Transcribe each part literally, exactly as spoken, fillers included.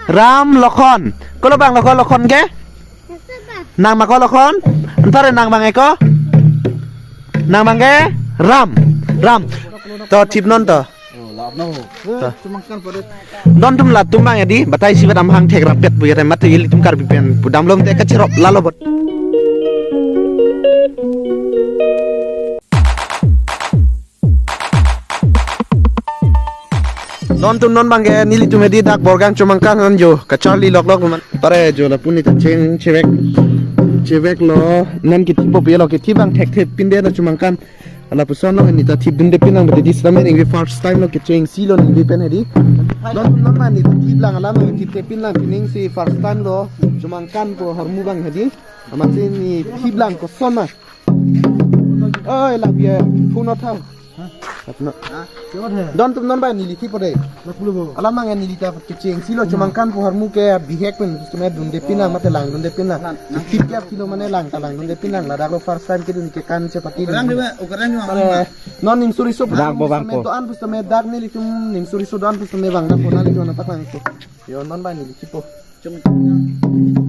Ram, Lokhon. Kolo bang Lokhon, Lokhon ke? Nang ma ko Lokhon? Antare nang bang eko? Nang bang ke? Ram. Ram. To thip non to. To. Don atum latum bang edi, batai isivet amahang thekrap pet pu ya, mate ilitum Karbi pen pu damlom te kacherop lalo bot. Don atum non bang ke nelitum edi dak Borgang Chomangkan an jo kacharli loklok man. Pare jo lapu neta cheng chevek. Chevek lo, non kethippo pu ya lo, kethip bang thekthe pinde na Chomangkan. Lapuson lo neta thip dunde pin lang bete di sitame ningve first time lo, kechengsi lo ningve pen edi. Don atum non ma neta thip lang alam neta thipthe pin lang, pining si first time lo Chomangkan pu ahormu bang edi. Amatsi neta thip lang koson ma. Oi, la biya phone uthao. Apno. Don atum non ba neli thippo de. Alam bang neli ta kechengsi lo Chomangkan pu ahormu ke bihek pen sitame dunde pin lang mate lang dunde pin lang. Thip kya kilo mane lang ta lang dunde pin lang, ladak lo first time kedun ke kan chepati. Orang dua, orang dua. Mane non nimsuri so Dak bo bang sitame ko. To-an pu sitame dak nelitum nimsuri so do-an pu sitame bang dak ko nelitum atak lang ko. Yo non ba neli thippo.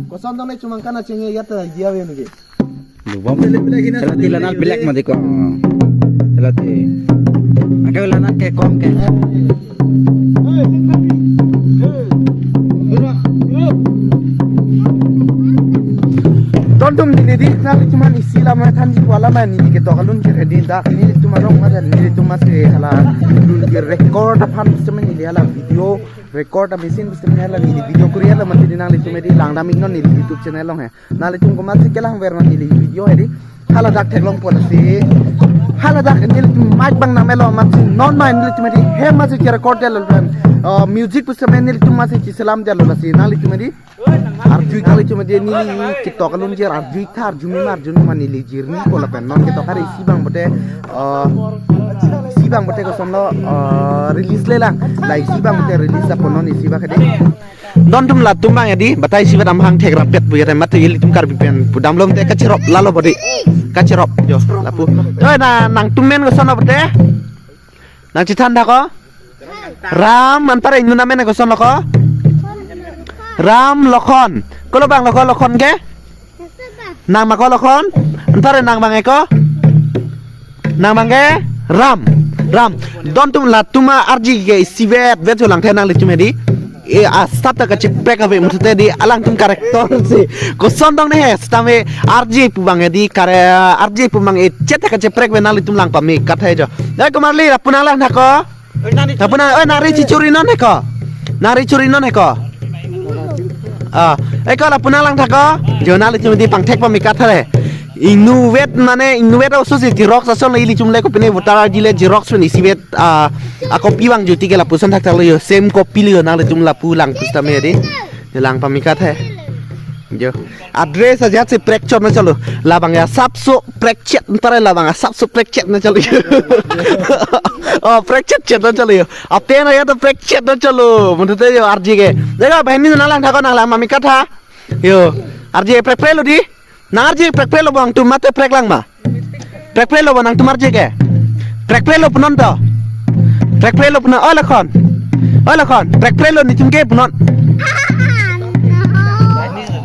Koson dong ne Chomangkan acheng ya ta dia ve nuge. Lubom. Helati lanat bilek mati ko. Helati. Angke lanat ke kom ke. Don atum neli di, nelitum an isi lama thanji wala ma neli ketok alun kiri di dak nelitum arong ma dan nelitum masi hala lun kiri record aphan sitame neli hala video record a machine sitame hala neli video kuri hala mati di nanglitum edi langdam iknon neli YouTube channel along he. Nanglitum komatsi kelang ver non neli video edi. Hala dak theklongpo lasi. Hala dak nelitum mic bang namelo amatsi non ma nelitum edi hem masi ke record detlo pen. Uh, music pu sitame nelitum masi chiselam detlo lasi nanglitum edi. Arju ik nanglitum edi neli ketok alun jir arju ik tha arju mima arju numa neli jirni ko lapen non ketok hari isi bang bote, uh, isi bang bote koson lo, uh, release le lang. La isi bang bote release apo non isi bang kedi. Don atum latum bang edi, batai isivet amahang thekrap pet pu ya, mate ilitum Karbi pen pu damlom te kacherop lalo bodi. Kacherop jo lapu. Oi na nangtum men koson lo bodi? Nang chethan tha ko? Ram, anpar ingnu amen koson lo ko? Ram, Lokhon. Kolo bang Lokhon, Lokhon ke? Nang ma ko Lokhon? Anpar nang bang eko? Nang bang ke? Ram. Ram. Don atum latum arju ik ke isivet vet jo langthe nanglitum edi. E, asap ta kacheprek ave mutute di alangtum character si. Koson dong ne he, sitame arju pu bang edi kare arju pu bang e chet ta kacheprek ve nanglitum lang pamikathe jo. Dai komarli lapu nang lang tha ko. Lapu nang, oi nang ri chichuri non he ko. Nang ri churi non he ko. Ah, eko lapu nang lang tha ko. Jo nanglitum di pangthek pamikathe. Ingnu vet mane ingnu vet oso si Xerox ason le ilitum le kopine voter I D le Xerox pen isivet, ah, a copy bang juti ke lapuson thakthak lo jo, same copy lo jo nanglitum lapu lang pu sitame di. Lang pamikathe. Jo. Address ajat si prekchot na chalo. Labang asapso prekchet antare labang asapso prekchet na chalo jo. Oh, prekchet chet na chalo jo. Apen ajat prekchet na chalo. Mutute jo arju ik ke. Dega bahini nang lang tha ko nang lang pamikatha. Jo. Arju ik prekpre lo di. Nang arju ik prekpre lo bang tum mate prek lang ma. Prekpre lo bo nangtum arju ik ke. Prekpre lo punon to. Prekpre lo punon. Oi Lokhon. Oi Lokhon. Prekpre lo netum ke punon.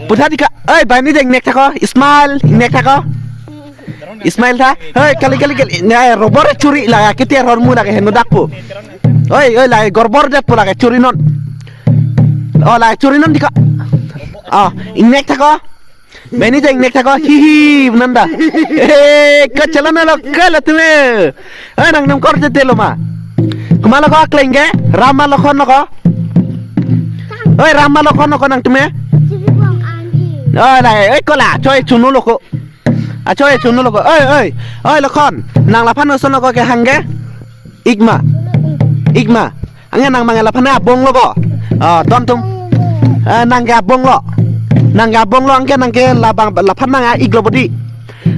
Pu tha di ka. Oi, bani deng nek tha ko. Ismail, nek tha ko. Ismail tha. Oi, kali, kali, kali. Ne, robor churi la, kiti hormu la ke heno dak pu. Oi, oi, la, gorbor det pu la ke churi non. Oh, la, churi non di ka. Ah, ingnek tha ko. Bani deng nek tha ko, hi hi, nanda. Eh, kachala na lo, kala tume. Eh, nang nam kor te lo ma. Komat lo ko akleng ke, Ram ma Lokhon lo ko. Oi, Ram ma Lokhon lo ko nangtume. Oh, la, eh, ko la, choi chunu lo ko. A choi chunu lo ko. Oi, oi, oi, Lokhon. Nang laphan koson lo ko kehang ke. Ik ma. Ik ma. Anke nang bang laphan abong lo ko. Ah, don atum. Ah, nang ke abong lo. Nang ke abong lo anke nang ke labang laphan nang ik lo bodi.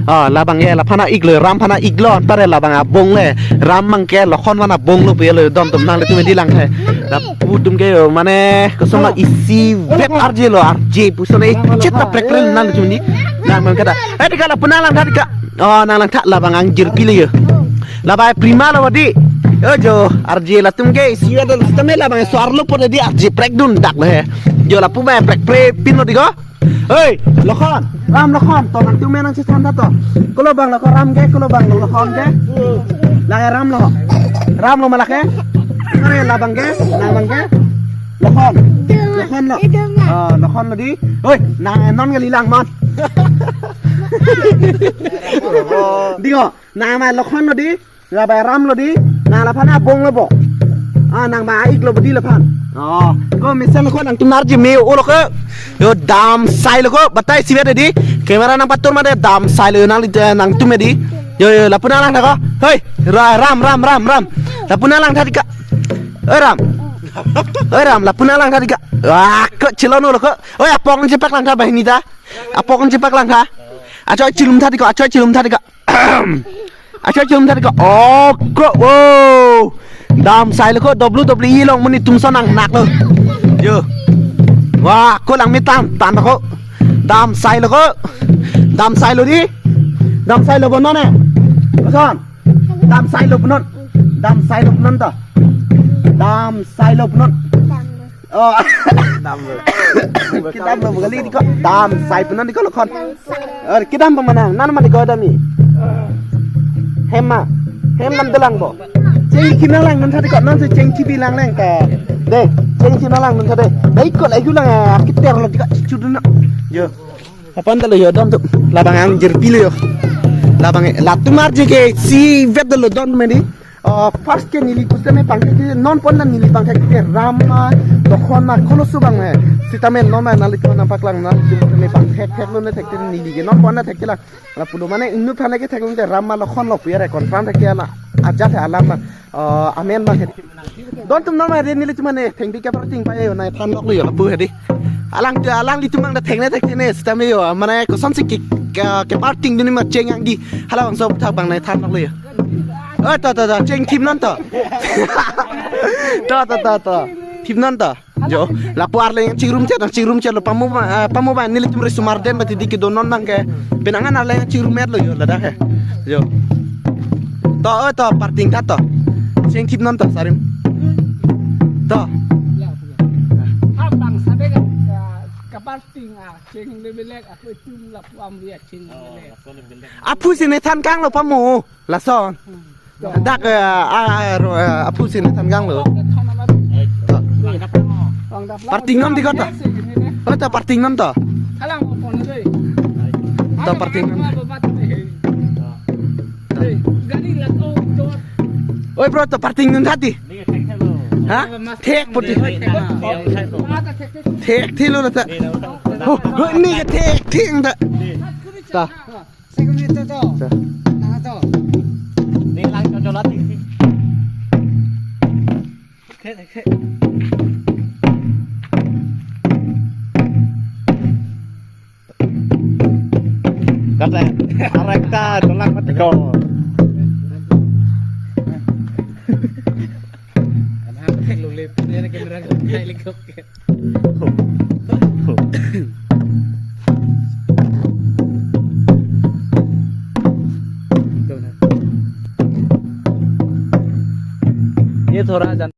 Ah, labang ke laphan ik lo, Ram phan ik lo, antare labang abong le. Ram bang ke Lokhon phan abong lo pu lo don atum nanglitum di lang he. Lapu atum ke jo mane koson lo isivet arju lo arju pu sone chet ta prekpre nanglitum di. Nang bang kada. Eh, di ka lapu nang lang tha di ka. Oh, nang lang tha labang angjir pili jo. Labai prima lo di. Yo jo, arju latum ke isivet lo sitame labang so arlo po di arju prekdun dak lo he. Jo lapu ba prek pre pinlo diko. Hei, Lokhon, Ram Lokhon, to nangtum me nangchethan tha to. Kolo abang Lokhon Ram ke, kolo abang Lokhon ke. Lake Ram lo. Ram lo ma lake. Are labang ke, nang abang ke. Lokhon. Lokhon lo. Oh, Lokhon lo dei. Hei, nang non kali lang mon. Diko, nang ma Lokhon lo dei. Lake Ram lo dei, nang laphan abong lo bo. Ah, nang ma ik lo bo dei laphan. Oh, ko mesen ko nangtum arje me-o lo ko. Jo damsai lo ko, batai sivet dei. Camera nangpatur mate damsai lo nang, eh, nangtum dei. Jo, jo, lapu nanglang tha ko. Hei, Ra-, Ram, Ram, Ram, Ram. Lapu nanglang tha dei ka. Oi Ram. Oi Ram, lapu nanglang tha dei ka. Wah, ko chilon lo ko. Oi, apok nangchepaklang tha banghini ta. Apok nangchepaklang tha. Achoi chilum tha dei ko, achoi chilum tha dei ka. Achoi chilum tha dei ko. Oh, ko, oh. Damsai lo ko, W W E along monit atum ason nangnak lo. Jo. Wah, ko lang me tan, tan ko. Damsai lo ko. Damsai lo dei. Damsai lo bo non eh. Koson. Damsai lo bo non. Damsai lo bo non to. Damsai lo bo non. Oh. Kedam lo bo kali dei ko. Damsai pu non dei ko Lokhon. Or kedam pa ma nang, nang ma dei ko dam ni. Hem ma. Hem dam dolang bo. Chengthi nanglang non tha dei ko, non si chengthi bi lang lang ta. Dei, chengthi nanglang non tha dei. Dei ko la hu lang, ah, kiter lo dei ko, chu dun na. Jo. Aphan ta lo jo don atum. Labang angjirpi lo jo. Labang, eh, latum arje ke sivet lo don atum dei. Ah, first ke neli pusitame pangthek, non pon ta neli pangthek ke Ram ma, Lokhon ma, koloso abang eh. Sitame non ma nanglitum nangpaklang na, sitame pangthek thek lo ne thek te neli ke non pon ta thek te lang. Lapulo mane inut aphan ke thek lo te Ram ma Lokhon lo pu ya re confirm thek te na. Ajat he alam ma, ah, amen ma he. Don atum non ma re nelitum mane thengpi kaparting pa yo nangthan lok lo jo lapu he dei. Alang te alanglitum abang ta thek ne thek te ne sitame jo mane kosonsi ke, ke, kaparting dun ma cheng angdi. Halabangso aputhak abang nangthan lok lo jo. Oh, to, to, to, chengthip non to. To, to, to, to. Thip non to. Jo, lapu arleng chingrum chet, chingrum chet lo pamu ba, eh, pamu ba nelitum risomar den ba ti dei kedo non abang ke. Penang an arleng chingrum et lo jo ladak he. Jo. To, oh, to, parting tha to. Chengthip non to, sarim. To. Abang sade ka, kaparting, ah, cheng le belek, ako itum lapu amri cheng le belek. Aphu si nangthan kang lo pamu. Lason. Dak, eh, ah, ah, ro-, eh, aphu si nangthan kang lo. Parting non dei ko to. Oh, to parting non to. To parting non. Oi bro, to parting non tha dei. Ha? Thek poti. Thek thi lo na ta. Ho, ho, ni ke thek thi ta. Ta. Second to to. Ta. Na to. Ni lang cho cho la ti. Khe, khe. Kata, arek ta, tolak mati ko. Ana, thek lo le, punya na camera ko, thek le ko. ये थोड़ा जन-